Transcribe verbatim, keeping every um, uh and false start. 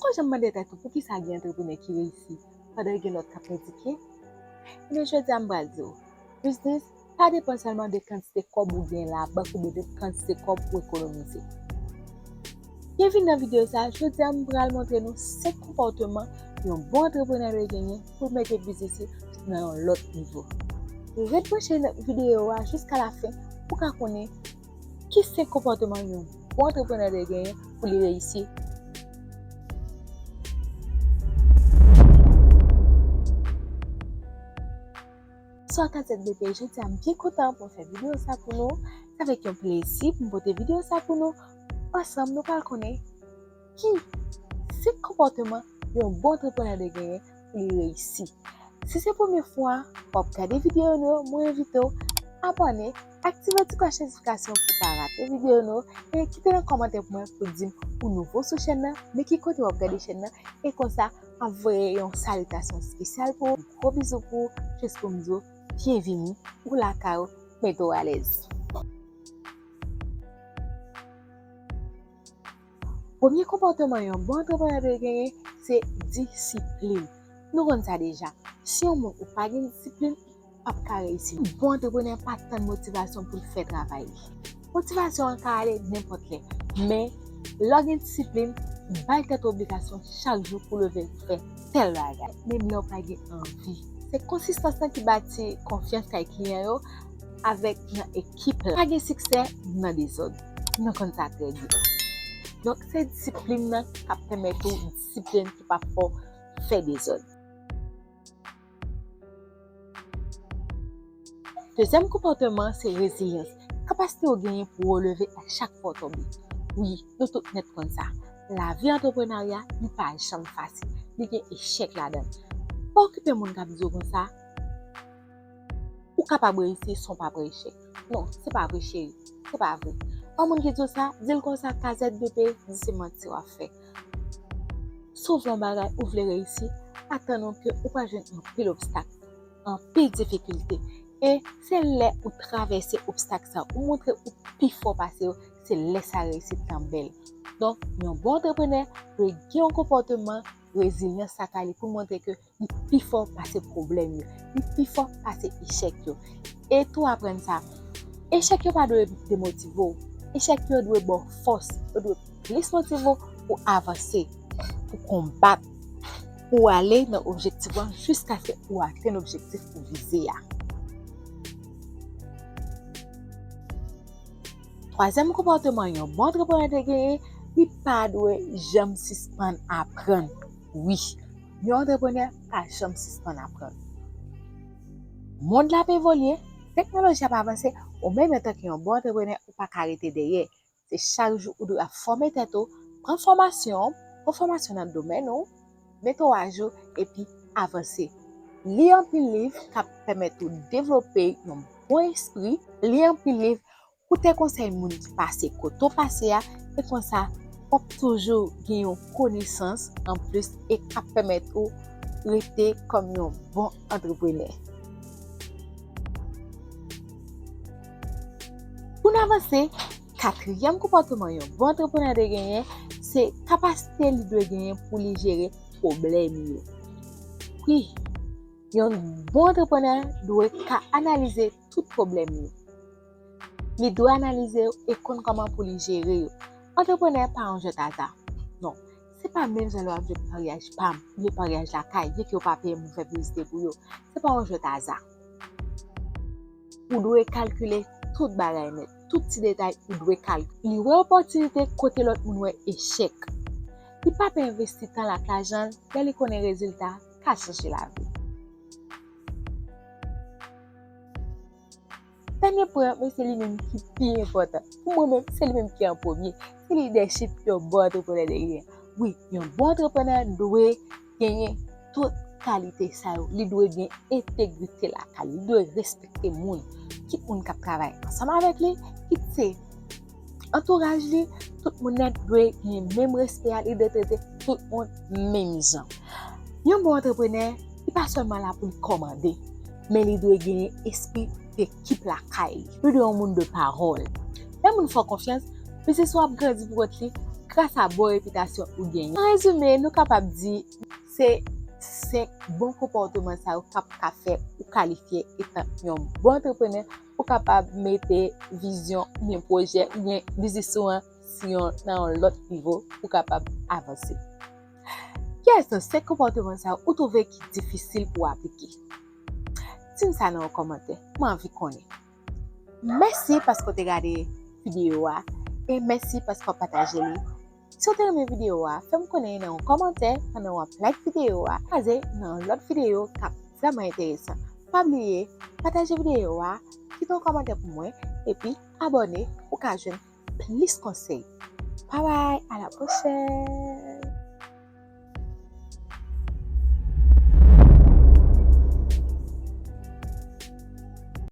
Ou janm mande tèt ou poukisa gen antreprenè ki reyisi pandan gen lòt k ap kritike? Ebyen, jodi a m pral di w, biznis pa depann sèlman de kantite kòb ou gen labank oubyen de kantite kòb ou ekonomize. Byenvini nan videyo sa a. Jodi a, m pral montre nou senk konpòteman yon bon antreprenè dwe genyen pou l mete biznis li nan yon lòt nivo. Ret branche nan videyo a jiska lafen pou w ka konnen ki senk konpòteman yon bon antreprenè dwe genyen pou li reyisi. Bonsoir Kazèk B P, jodi a m byen kontan pou m fè videyo sa pou nou. Se avèk yon plezi pou m pote videyo sa pou nou. Ansanm, nou pral konnen ki senk konpòteman yon bon antreprenè dwe genyen pou li reyisi. Si se premye fwa w ap gade videyo nou yo, mwen envite w abòne, aktive ti klòch notifikasyon pou w pa rate videyo nou yo, e kite nan kòmantè pou mwen pou di m ou nouvo sou chèn nan, men ki kote w ap gade chèn nan, e konsa m ap voye yon salitasyon espesyal pou ou, gwo bizou pou ou, jis pou m di w byenvini, ou lakay ou, mete w alèz. Premye konpòteman yon bon antreprenè dwe genyen, se disiplin. Nou konn sa deja. Si yon moun ou pa gen disiplin, p ap ka reyisi. Bon antreprenè pa tann motivasyon pou l fè travay li. Motivasyon an ka ale nenpòt lè, men lè w gen disiplin, bay tèt ou obligasyon chak jou pou leve fè tèl bagay, menm lè w pa gen anvi. Se konsistans lan ki bati konfyans kay kliyan yo avèk nan ekip la. Pa gen siksè nan dezòd. Nou konn sa trè byen. Donk, se disiplin nan k ap pèmèt ou disiplin pou pa fè w fè dezòd. Dezyèm konpòteman se rezilyans, kapasite w genyen pou w releve a chak fwa w tonbe. Wi, nou tout nèt konn sa. Lavi antreprenarya, li pa janm fasil. Li gen echèk ladan l. Pa okipe moun k ap di w konsa, ou kapab reyisi san w pa pran echèk. Non, se pa vre, cheri. Se pa vre. Yon moun ki di w sa, di l konsa, Kazèk B P, di se manti w ap fè. Si w vle yon bagay, ou vle reyisi, atann ou ke ou pral jwenn anpil obstak, anpil difikilte. E se lè ou travèse obstak sa, ou montre ou pi fò pase yo, se lè sa reyisit lan bèl. Donk, yon bon antreprenè dwe gen yon konpòteman rezilyans lakay li pou l montre ke li pi fò pase pwoblèm yo, li pi fò pase echèk yo. E tou aprann sa, echèk yo pa dwe demotive w, echèk yo dwe ba w fòs, yo dwe plis motive w pou avanse, pou konbat, pou ale nan objektif ou an jiskaske ou atenn objektif ou vize a. Twazyèm konpòteman yon bon antreprenè dwe genyen, li pa dwe janm sispann aprann. Wi, yon antreprenè pa janm sispann aprann. Mond la ap evolye, teknoloji ap avanse, ou menm antanke yon bon antreprenè, ou pa ka rete dèyè. Se chak jou ou dwe ap fòme tèt ou, pran fòmasyon, pran fòmasyon nan domèn ou, mete w ajou, epi avanse. Li anpil liv k ap pèmèt ou devlope yon bon espri, li anpil liv, koute konsèy moun ki pase kote w pase a, e konsa, w ap toujou gen yon konesans anplis e k ap pèmèt ou rete kòm yon bon antreprenè. Pou n avanse, katriyèm konpòteman yon bon antreprenè dwe genyen, se kapasite li dwe genyen pou li jere pwoblèm yo. Wi, yon bon antreprenè dwe ka analize tout pwoblèm yo. Li dwe analize yo e konn kòman pou li jere yo. Antreprenè pa yon jwèt aza. Non, se pa menm jan lè w ap jwe paryaj pa m, oubyen paryaj lakay, byenke yo pa peye m pou fè piblisite pou yo. Se pa yon jwèt aza. Ou dwe kalkile tout bagay nèt, tout ti detay ou dwe kalkile. Li wè opòtinite kote lòt moun wè echèk. Li pa pè envesti tan l ak lajan l, lè li konnen rezilta ka chanje lavi l. Dènye pwen an, men se li menm ki pi enpòtan. Pou mwen menm, se li menm ki an premye. Se lidèchip yon bon antreprenè dwe genyen. Wi, yon bon antreprenè dwe genyen tout kalite sa yo. Li dwe gen entegrite lakay li. Li dwe respekte moun. Kit moun k ap travay ansanm avèk li, kit se antouraj li, tout moun nèt dwe gen menm respè a, li dwe trete tout moun menm jan. Yon bon antreprenè, li pa sèlman la pou l kòmande, men li dwe genyen espri dekip lakay li. Li dwe yon moun de pawòl. Lè moun fè w konfyans, biznis ou ap grandi pou kont li, gras a bon repitasyon ou genyen. An rezime, nou kapab di se senk bon konpòteman sa yo k ap ka fè ou kalifye etan yon bon antreprenè, ou kapab mete vizyon oubyen pwojè oubyen biznis ou an si yon, nan yon lòt nivo pou kapab avanse. Kiyès nan senk konpòteman sa yo ou twouve ki difisil pou w aplike? Di m sa nan yon kòmantè, mwen anvi konnen. Mèsi paske w te gade videyo a e mèsi paske w ap pataje li. Si w te renmen videyo a, fè m konnen nan yon kòmantè pandan w ap like videyo a. Kwaze nan yon lòt videyo k ap vrèman enteresan. Pa bliye, pataje videyo a, kite yon kòmantè pou mwen, epi abòne pou w ka jwenn plis konsèy. Babay, a la pwochèn!